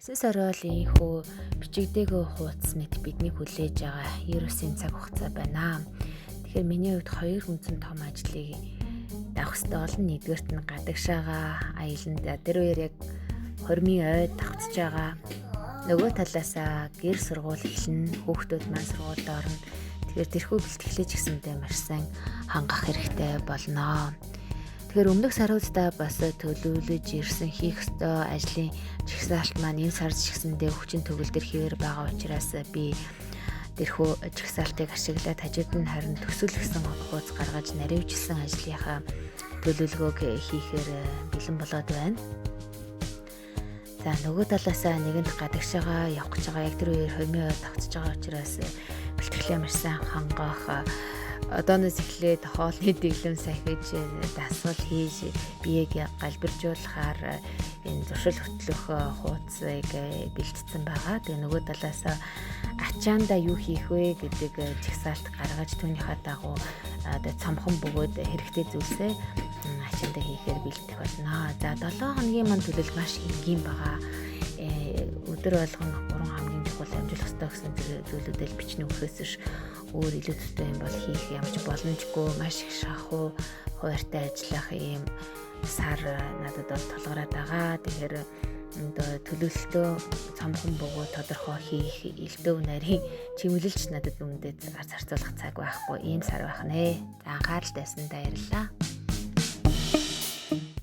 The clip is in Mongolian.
Сэс оройлын хөө бичигдээгүй хуудас мэт бидний хүлээж байгаа вирусын цаг хугацаа байна. Тэгэхээр миний хувьд хоёр үндсэн том ажлыг давах хэрэгтэй болно. Нэгдүгээрт нь гадагшаага аяланд тэр үеэр яг хормын ойд давхцаж байгаа. Нөгөө талаасаа гэр сургууль эхэлнэ, хүүхдүүд маань сургуульд орно. Тэгэхээр тэрхүү бэлтгэлээ ч гэсэндээ маш сайн хангах хэрэгтэй болно. Тэгэхээр өмнөх саруудаа бас төлөвлөж ирсэн хийх ёстой ажлын жагсаалт маань энэ сард ч гэсэндээ хүчин төгөлдөр хэвээр байгаа учраас би тэрхүү жагсаалтыг ашиглаад хажууд нь харин төсөл гэсэн хууц гаргаж наривчлсан ажлынхаа төлөвлөгөөг хийхээр бэлэн болоод байна. За нөгөө талаасаа нэгэнт гадагшаага явах гэж байгаа, яг тэр үеэр хормын ой давхцаж байгаа учраас бэлтгэлээ маш сайн хангах, одооноос эхлээд хоолны дэглэм сахиж, дасгал хийж, биеийг галбиржуулахаар энэ зуршил хөтлөх хуудсыг бэлтгэсэн байгаа. Тэгээ нөгөө талаас ачаандаа юу хийх вэ гэдэг жагсаалт гаргаж, түүнийхээ дагуу одоо цомхон бөгөөд хэрэгтэй зүйлсээ ачаандаа хийхээр бэлтгэх болно. За 7 хоногийн маань төлөв маш энгийн байгаа. Өдөр болгон 3 хамгийн чухал амжуулах ёстой гэсэн зүйлүүдэл бичнэ өгөхөөс ш өөр илүү төстэй юм бол хийх ямарч боломжгүй, маш их шахуу хуваартай ажиллах ийм сар надад бол тулгараад байгаа. Тэгэхээр одоо төлөвлөлтөө цомхон бөгөөд тодорхой хийх элдв нарийн чимэглэлч надад үүндээ зарцуулах цаг байхгүй ийм сар байх нэ. За анхаарал тавьсанд баярлалаа.